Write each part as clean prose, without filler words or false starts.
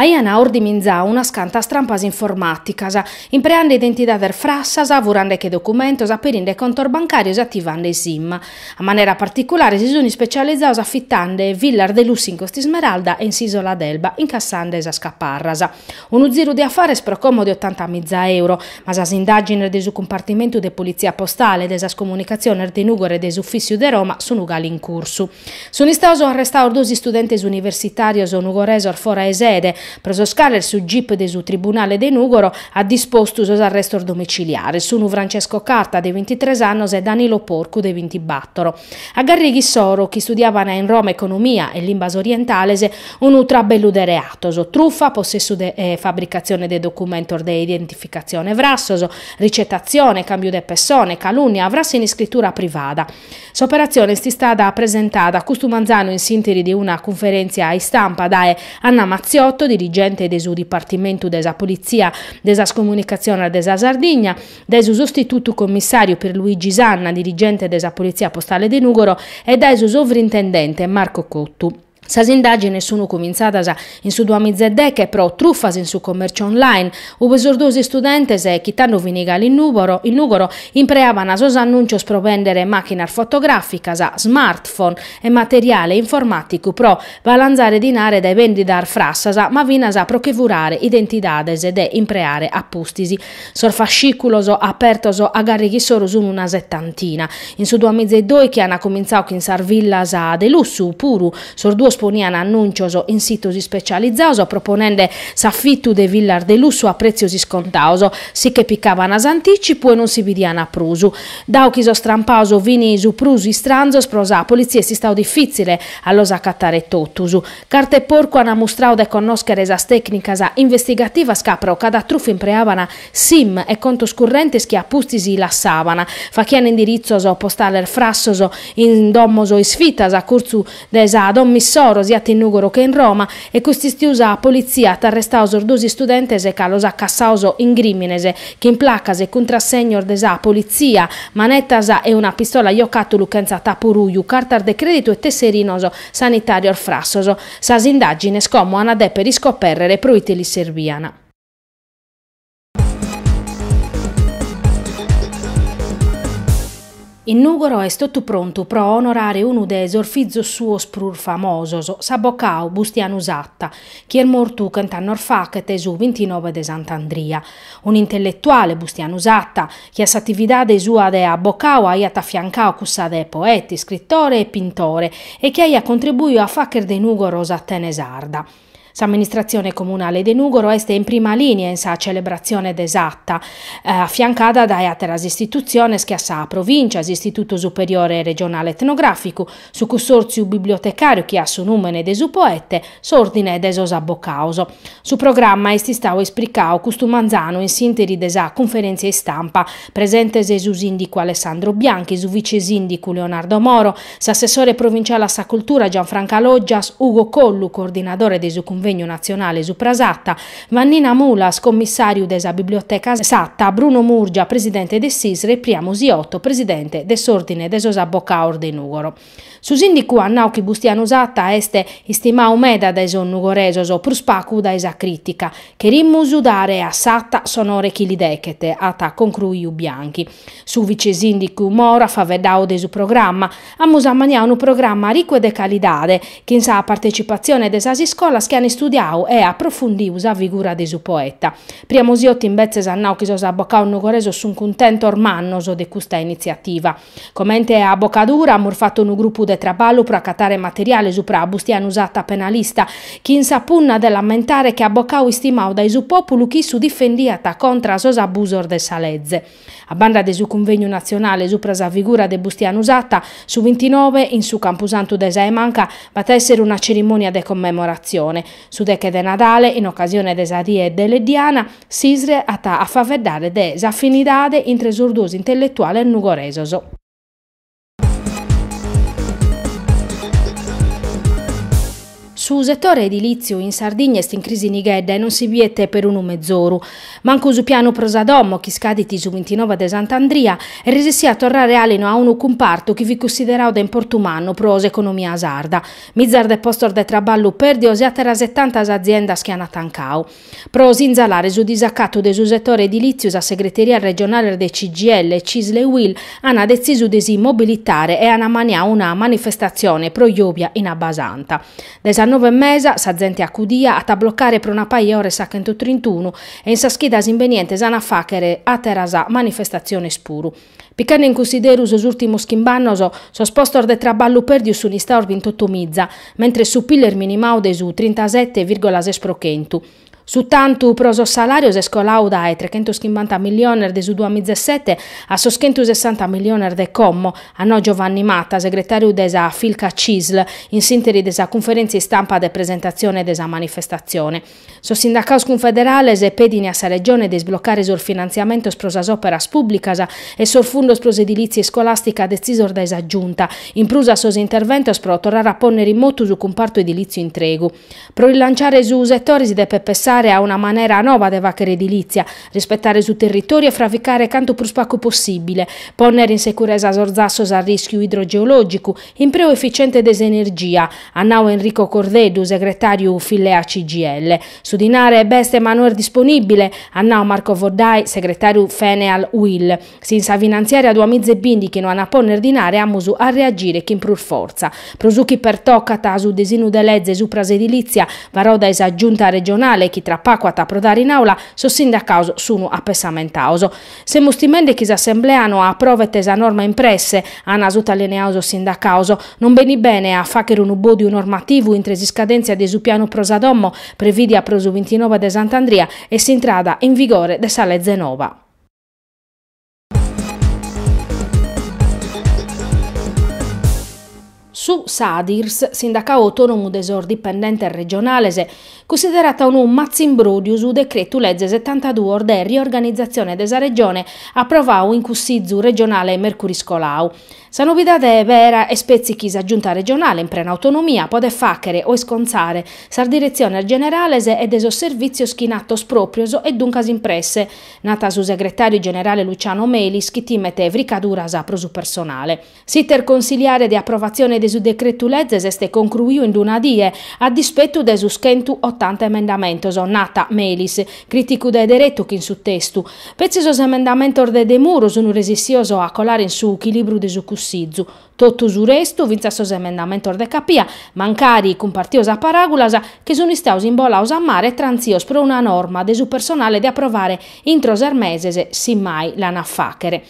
Aian ordiminzadu unas cantas trampas informàticas, impreande identidades frassas, furandeche documentos, aperinde contos bancàrios e ativande SIM. A manera particulare si sun ispecializados afitande villas de lussu in Costa Ismeralda e in s'Isola d'Elba, incassande sas caparras. Unu ziru de afares pro como de otantamiza euro, ma sas indàgines de su cumpartimentu de Politzia Postale, de sas comunicatziones de Nùgoro e de s'Ufìssiu de Roma sun galu in cursu. Sun istados arrestados duos istudentes universitàrios nugoresos fora 'e sede, pro sos cales su Gip de su Tribunale de Nùgoro at dispostu sos arrestos domiciliares. Sun Francesco Carta, de bintitres annos, e Danilo Porcu, de bintibàtoro. A garriga issoro, chi istudiaban in Roma economia e limbas orientales, unu trabellu de reatos, trufa, possessu de e fabricatzione de documentos de identificatzione frassos, ricetatzione, càmbiu de pessone, calùnnia, frassa in iscritura privada. S'operatzione est istada presentada custu manzanu in s'ìnteri de una cunferèntzia a istampa dae Anna Mazziotto, dirigente de su Dipartimentu de sa Politzia de sas Comunicatziones de sa Sardigna, dae su sostitutu commissàriu Pierluigi Sanna, dirigente de sa Politzia Postale de Nùgoro, e dae su sovrintendente Marco Cottu. Sas indàgines sunt cumintzadas in su duamiza e deche pro trufas in su comèrciu online, ube sos duos istudentes, chi tando fint galu in Nùgoro, in Nùgoro, impreabant sos annùncios pro bèndere màchinas fotogràficas, smartphone e materiale informàticu pro balanzare dinare dae bèndidas frassas, ma finas pro che furare identidades de impreare a pustis. Sos fascìculos apertos a garriga issoro sun una setantina. In su duamiza e doichi an cumintzadu chin sas villas de lussu puru, sos duos ponian annùncios in sitos ispecializados proponende s'afitu de villas de lussu a prètzios iscontados, si che picaban s'antìcipu e non si bidian prus. Dadu chi sos trampados fin su prus istranzos pro sa politzia est istadu difìtzile a los acatare totus. Carta e Porcu an mustradu de connòschere sas tècnicas investigativas ca pro cada trufa impreaban SIM e contos currentes chi a pustis lassaban, fachian indiritzos postales frassos in domos isfitas a curtzu de sa domo issoro siat in Nùgoro che in Roma e cust'istiu sa politzia at arrestadu sos duos istudentes ca los at cassados in grìmines chin placas e cuntrassegnos de sa politzia, manetas e una pistola jocàtulu chentza tapu ruju, cartas de crèditu e tesserinos sanitàrios frassos. Sas indàgines como an a dèpere iscopèrrere pro ite lis serbian. In Nùgoro est totu prontu pro onorare unu de sos fizos suos prus famosos, s'abocadu Bustianu Satta, chi est mortu chent'annos faghet, su bintinoe de Sant'Andria. Un'intelletuale, Bustianu Satta, chi a s'atividade sua de abocadu aiat afiancadu cussa de poete, iscritore e pintore e chi aiat contribuidu a fagher de Nùgoro s'Atene sarda. S'amministratzione comunale de Nùgoro est in prima lìnia in sa celebratzione de Satta, afiancada dae àteras istitutziones che a sa Provìncia, s'Istitutu Superiore Regionale Etnogràficu, su Cussòrtziu Bibliotecàriu chi at su nùmene de su poete, s'Òrdine de sos Abocados. Su programma est istadu ispricadu custu manzanu in s'ìnteri de sa cunferèntzia istampa, presentes su sìndicu Alessandro Bianchi, su vice-sìndicu Leonardo Moro, s'assessore provinciale a sa cultura Gianfranca Loggias, Ugo Collu, coordinadore de su Cunvegnu Natzionale supra Satta, Vannina Mulas, commissàriu de sa Biblioteca Satta, Bruno Murgia, presidente de s'Isre e Priamo Siotto, presidente de s'Òrdine de sos Abocados de Nùgoro. Su sìndicu at nau chi Bustianu Satta est istimau meda dae sos nugoresos, prus pacu dae sa crìtica. Cherimus dare a Satta s'onore chi li dechet, at concruiu Bianchi. Su vicesìndicu Moro at faeddau de su programma. Amus ammaniau unu programma ricu e de calidade, chin sa partecipatzione de sas iscolas chi an istudiau e aprofundiu sa figura de su poeta. Priamo Siotto imbetzes at nau chi sos abocados nugoresos sunt cuntentos mannos de custa initziativa. Comente a abocadura amus fatu unu grupu de traballu pro acatare materiale supra Bustianu Satta penalista, chin sa punna de l'ammentare che abocadu istimadu dae su pòpulu chi issu difendiat contra sos abusos de sa leze. A banda de su cunvegnu natzionale supra sa figura de Bustianu Satta, su bintinoe in su Campusantu de sa 'e Manca b'at a èssere una cerimònia de commemoratzione. Su deche de Nadale, in ocasione de sa Die Deleddiana, S'Isre at a faeddare de s'afinidade intre sos duos intelletuales nugoresos. Su setore edilìtziu in Sardigna est in crisi nighedda e non si biet perunu mezoru. Mancu su pianu pro sa domo, chi iscadit su bintinove de Sant'Andria, est resessiu a torrare àlinu a unu cumpartu chi fit cussideradu de importu mannu pro s'economia sarda. Mizas de postos de traballu pèrdios e àteras e tantas aziendas chi ant tancadu. Pro sinzalare su disacatu de su setore edilìtziu sas segreterias regionales de CGIL, Cisl e Uil ant detzisu de si mobilitare e ant ammaniadu una manifestatzione pro giòbia in Abbasanta. Dae sas noe e mesa sa zente acudia at a blocare pro una paja 'e oras sa chentutrintuno e in sas chidas imbenientes ant a fàghere àteras manifestatziones puru. Picande in cunsideru sos ùrtimos chimb'annos, sos postos de traballu pèrdios sunt istados bintottomiza, mentres su PIL est minimadu de su trintasete vìrgola ses pro chentu. Su tantu pro sos salàrios est coladu dae trechentochimbanta milliones de su duamizesete a sos chentosessanta milliones de como, at nau Giovanni Matta, segretàriu de sa Filca Cisl, in s'ìnteri de sa cunferèntzia istampa de presentatzione de sa manifestatzione. Sos sindacados cunfederales pedin a sa Regione de isblocare sos finantziamentos pro sas òperas pùblicas e sos fundos pro s'edilìtzia iscolàstica detzisos dae sa Giunta, in prus a sos interventos pro torrare a pònnere in motu su cumpartu edilìtziu intregu. Pro rilanciare su setore si depet pessare a una manera noba de fàghere edilìtzia, rispetare su territòriu e fravicare cantu prus pagu possìbile, pònnere in securesa sos zassos a rìschiu idrogeològicu, Impreu eficiente de s'energia, at nau Enrico Cordeddu, segretàriu Fillea CGIL. Su dinare b'est ma no est disponìbile, at nau Marco Foddai, segretàriu Feneal Uil. Si in sa finantziària duamizebìndighi no an a pònnere dinare amus a reagire chin prus fortza. Pro su chi pertocat su disinnu de leze supra s'edilìtzia, varau dae sa Giunta regionale chi tra pacu at a aprodare in àula, sos sindacados sun apessamentados. Semus timende chi s'Assemblea no aprovet sa norma in presse, an sutalineadu sos sindacados. Non benit bene a fàghere unu bòdiu normativu intre s'iscadèntzia de su pianu pro sa domo, prevìdia pro su bintinove de Sant'Andria, e s'intrada in vigore de sa leze noba. Su Sadirs, sindacadu autònomu de sos dipendentes regionales, cussiderat unu matzimbròdiu su decretu leze setantaduos de riorganizatzione de sa Regione aprovadu in Cussizu regionale mèrcuris coladu. Sa novidade bera est petzi chi sa Giunta regionale in prena autonomia podet fàghere o iscontzare sas diretziones generales e de sos servìtzios chin atos pròprios e duncas in presse, nat su segretàriu generale Luciano Melis chi timet fricaduras pro su personale. S'iter consiliare de aprovatzione de su decretu leze s'est concruiu in una die, a dispetu de sos chentuotanta emendamentos, nat Melis, crìticu de deretu chin su testu. Petzi sos emendamentos de Demuro sun resissios a colare in su chilibru de su Cussizu. Totu su restu, fintzas sos emendamentos de Capia, mancari cumpartios a paràgulas, che sun istados imbolados a mare e trantzios pro una norma de su personale de aprovare intro ses meses, si mai l'an a fàghere.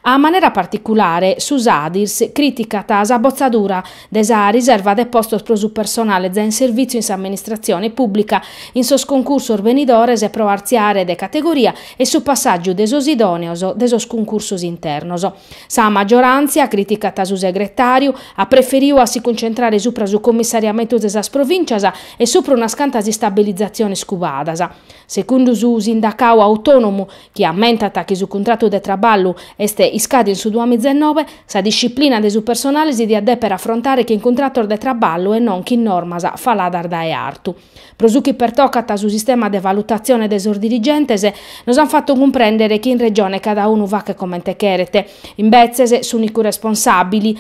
A manera particulare, su Sadirs crìticat sa botzadura de sa riserva de postos pro su personale giai in servìtziu in s'amministratzione pùblica in sos cuncursos benidores pro artziare de categoria e su passàgiu de sos idòneos de sos cuncursos internos. Sa magioràntzia, crìticat su segretàriu, at preferiu a si cuncentrare supra su commissariamentu de sas provìntzias e supra unas cantas istabilizatziones cubadas. Segundu su sindacadu autònomu, chi ammentat chi su cuntratu de traballu est iscadiu in su duamizenoe, sa disciplina de su personale si diat dèpere afrontare chin cuntratos de traballu e non chin normas faladas dae artu. Pro su chi pertocat su sistema de valutatzione de sos dirigentes, nos ant fatu cumprèndere chi in Regione cada unu faghet comente cheret. Imbetzes, s'ùnicu responsàbile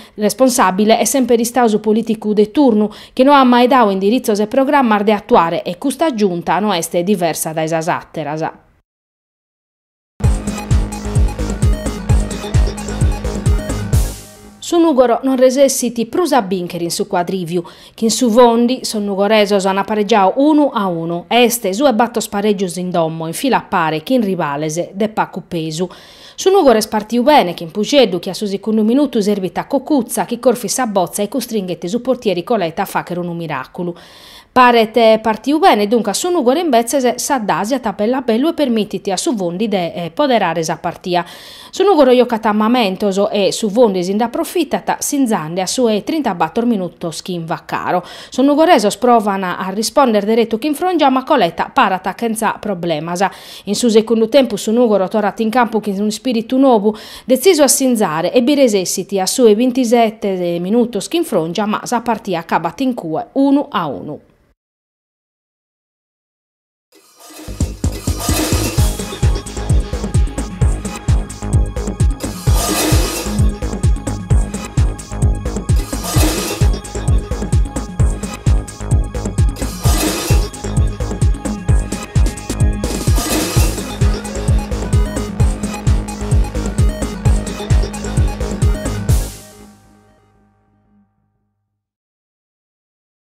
est semper istadu su polìticu de turnu, chi no at mai dadu indiritzos e programmas de atuare e custa Giunta no est diversa dae sas àteras. Su Nùgoro non resessit prus a bìnchere in su cuadrìviu. Chin su Fondi, sos nugoresos ant paregiadu unu a unu e est su 'e bator parègios in domo in fila a pare chin rivales de pagu pesu. Su Nùgoro est partiu bene chin Puxeddu chi a su segundu minutu serbit a Cocuzza chi corfit sa botza e custringhet su portieri Coletta a fàghere unu miràculu. Paret partiu bene, duncas su Nùgoro imbetzes s'addàsiat a bellu a bellu e permitit a su Fondi de poderare sa partia. Su Nùgoro jocat a mamentos e su Fondi si nd'aprofitat sinzande a su 'e trintabator minutos chin Vaccaro. Sos nugoresos provan a risponder deretu chin Frongia ma Coletta parat chentza problemas. In su segundu tempus su Nùgoro torrat in campu chin un'ispìritu nobu, detzisu a sinzare e bi resessit a su 'e bintisete minutos chin Frongia ma sa partia acabat in cue 1-1. Ciao.